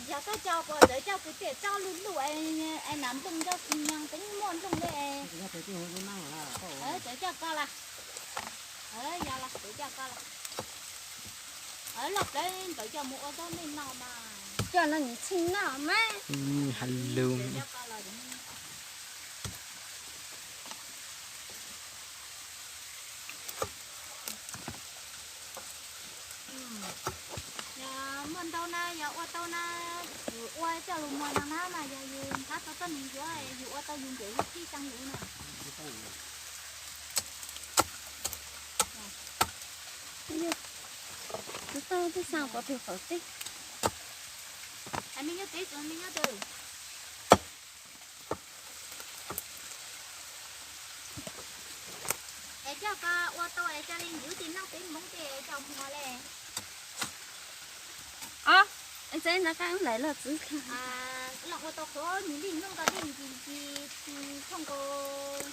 Yog koj coj puas txawv coj kwv tij txob luj luj es nas nplooj coj xi nyas teeb muaj nplooj li. Txawv coj koj las. Yog los txawv coj koj las. Loj plawv ntawd coj mus ua zaub nej noj mas. Coj no nim txheej noj mas. Has lus. Yog muaj ntau na, yog ua tau na, yus ua coj lus muag no na mas yog yus nrhav tau txoj neeg yuav, yus ua tau yus ncaim yus qhib xeev yus na. Tus tau twb xaa pov tus qhov teb. Hais me nyuam teb, me nyuam teb. Es coj koj ua tau es coj li yus tsis noj peb Hmoob ces coj muag li. Os, ntxeev no qab lais los txwv. Los ua tau qhuav nws li noj tau li ntsis ntsis, thooj nkaus,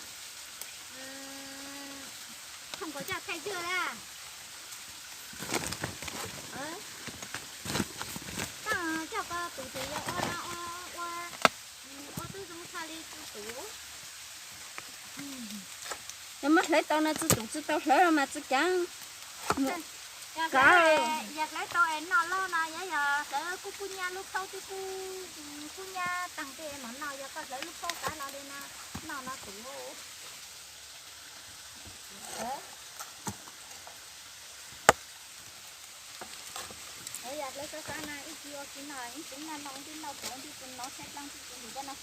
thooj nkaus coj thaij zwj la. Coj koj tus ces yog ua no ua, ua twb zoo tshaj li tus. Yog muab hlawv tau no tsi tus tsi tau hlawv los mas tsi kaav. Yog hlawv tau es noj loj no, yog yog hlawv kub kub nyab lub khaub twb kub, kub nyab taag tej mam noj, yog koj hlawv lub khaub xav no li no, noj no tus. Yog hlawv xav xav na ib tsi ua tsi noj, ib tsi noj noj ib tsi noj tuav ib tsi noj tshaj plaab ib tsi ua ntsis coj noj.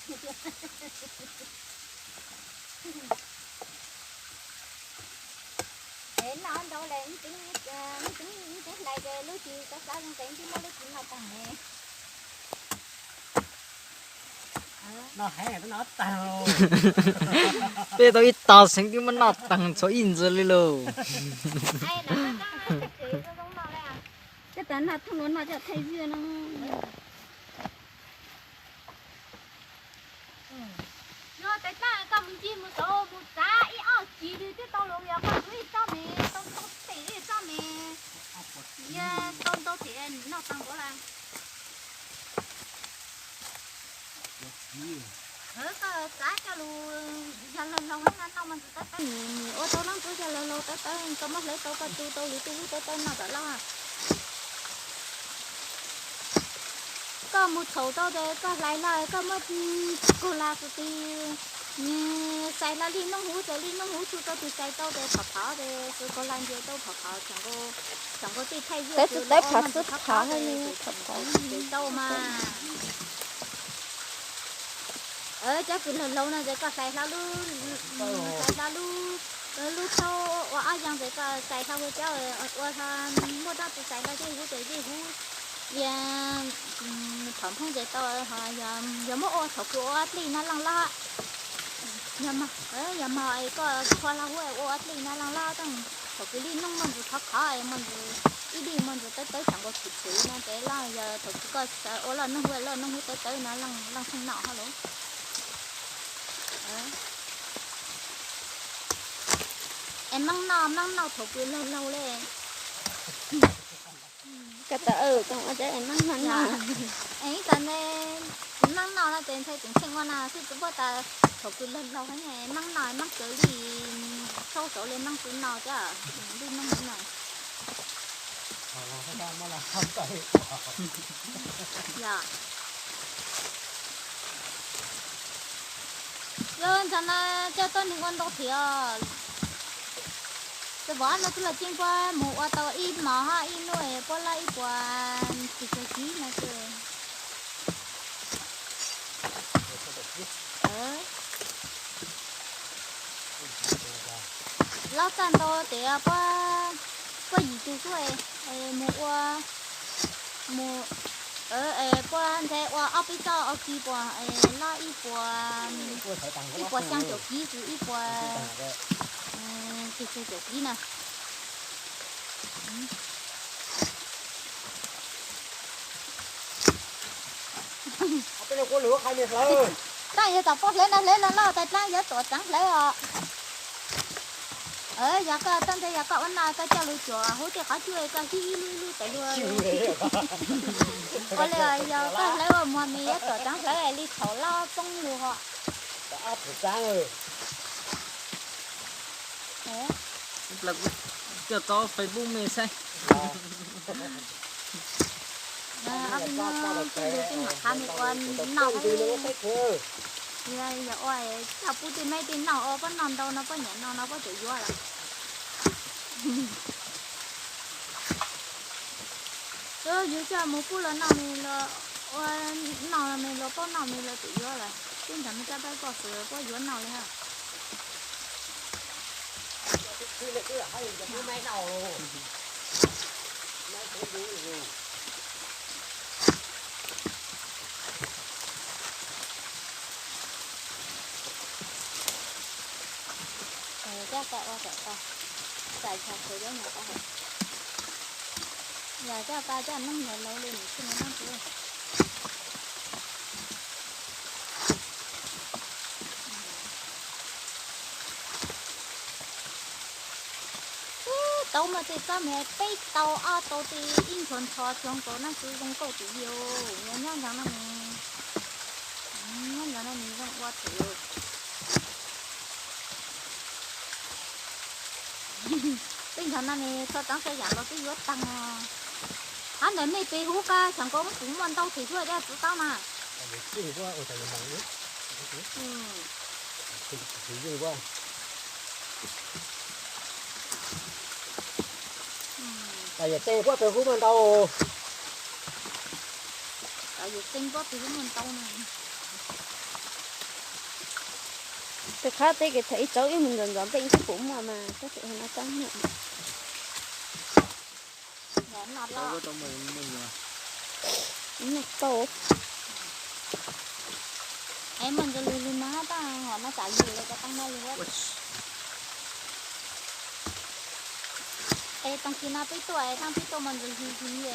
Es noj ntau lawm, ib tsi, ib tsi hlais ces lub tsi xav xav zoo ces ib tsi muab lub tsi noj taag ne. Peb tau ib tog xeev twb muab noj taag txhua ib ntsis li lauj. Koj tas noj thooj nuav noj coj thaij zwj no. Yog tais tag koj mus ncig mus tod mus txav ib ob tsi li twb tau los, yog koj ntxuav ib tsob me, tau ntau them ib tsob me, yog tau ntau them noj taag npaum lawm. Koj xav coj lug yog laug laug no noj mas ntxim tawv tawv, ua tau leej twg coj laug laug tawv tawv, koj muab hlawv tau koj tu tau lwm tej lub tawv tawv noj tom laj. Koj mus txhaum tau tes koj hlais hlo koj muab kaug lag xwb tis, xais hlo lij noog huv tes lij noog huv tsuj tau tis xais tau tes phom phom tes xwb kaug lag nce tau phom phom, tseem nkaus tej thaij zuj tawv tawv phom xwb phom tes tau mas. Cov kws laug laug no tes koj hlais hlo lub, hlais hlo lub, lub thaub ua ob yaas tes koj xais hlo ua cov ua muaj dab tsi xais hlo tej huv tes tej huv, phom phoob tes tau. Yog muab ua thaum kws ua dlej no leej loj, yog mog koj khuam hlo huv ua dlej no leej loj, thaum kws lij noog muaj ntsis khov khov muaj ntsis ib lij muaj ntsis tawv tawv tseem nkaus tshwm tshwm no tes loj, yog thaum kws koj ua loj noog huv loj noog huv tawv tawv no leej tsheej noj hab lauj. Es meej noj meej noj thaum kws laug laug le. Koj tas ua meej noj. Es ib tas ne, meej noj no tes ntshai tseem tsheej ua na xwb tsis paub tas thaum kws laug laug meej noj meej kawg li, tshauj saud li meej tsis no cov lij noog no. Yog, yog ntawm no coj tuab neeg ua ntau thiab. Tes vov no twb los ceeb puab mus ua tau ib mos hab ib nub puab lab ib puas tsib caug kib no tes. Lab tag ntau tes puab, puab yim tug xwb, mus ua, mus, puab nthe ua ob peb txoj ob kib puas lab ib puas, ib puas xyaa caum kib xwb ib puas tsib caug caum kib na. Taab yog tom puab hlawv no hlawv loj loj tais dlaab yuav tuam tseev hlawv os. Yog koj txawj ntse yog koj ua no koj coj lug cuam huv tej qhov cub koj hib ib lub ib lub tawm lug. Ua li yog koj hlawv ua muag mis yuav tom tseev hlawv li thaum loj poob lug ho. Coj tau Facebook me saib. Ob peb hnub tej lug tej nyuam qhab me ua noj, yog ua coj pub tej me tej noj ua pob noj ntau no pob nyam no no pob tseem yuav lawm. Yus coj mus pub los noj me los ua noj me los pob noj me los tseem yuav lawm. Tib nrho me coj pab koj xwb puab yuav noj li ha. Coj koj ua kom tau, txais tshaj txhua yog nyuam qhuav hais. Yog coj koj coj noob ntawd laus li nws tsis muaj noob tus. Tau muaj tej tsob me peb tau ob tau tej ib ntshua ntxhov tsuag nkaus na xwb zoo nkauj tim yus nyob ntawd no ne. Nyob ntawd no ne zoo ua tim yus. Tej ntawd no ne txhua tsav txhua yam los twb yuav tag. Hab ntawm nej pem huv qa xyoo ko kuv muaj ntau tus xwb coj txiv taub mas. Yog tseeb puab pem huv muaj ntau. Yog tseeb puab pem huv muaj ntau na. Tej qhab teb kev thaum ib txawv ib mus ntxov ntxov nplej twb pum muaj mas tab sis no tsob muaj. Tau. Es muaj ntxuag lwg lwg no hab, hom no tsam lwg lawm ko taab no lwg. Es tag kis no peb tuaj, taab peb tuaj muaj ntxuag lwg lwg.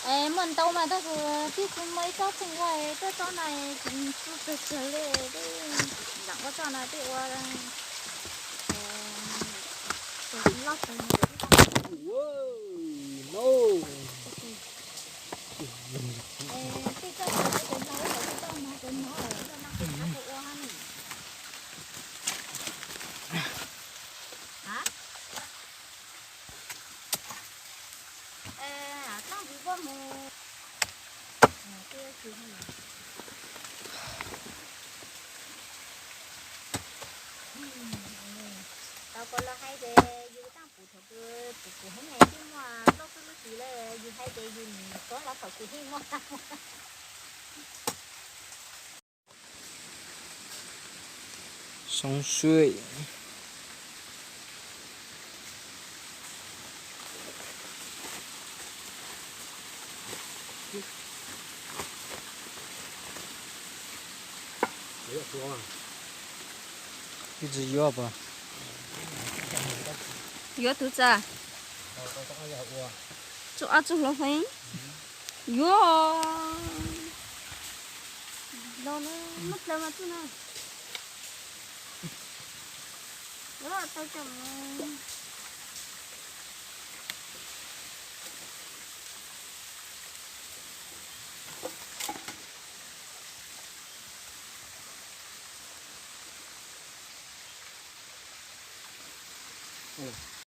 Es muaj ntau mas tab sis peb kuj muaj ib tsob pheej ua, tsob tsob no tsis txawj kawg li, peb nram ua tsob no peb ua loj kawg. Tej tsob no tej tsob no tej tsob no tej no ua ne. Tsob ntsis puab mus. Tau koj los hais ces yus taab pum thaum kws pum pum heev es twb muaj plaub tsib lub tsis lawm, yus hais ces yus nim txog los thaum kws yeej muaj. Soob suab. Ib tsi yuav puas? Yuav tug txaj. Tsuj ob tsuj hluas heev. Yuav. Los na, muab dlaws mas tsuj na. Yuav tau coj mus.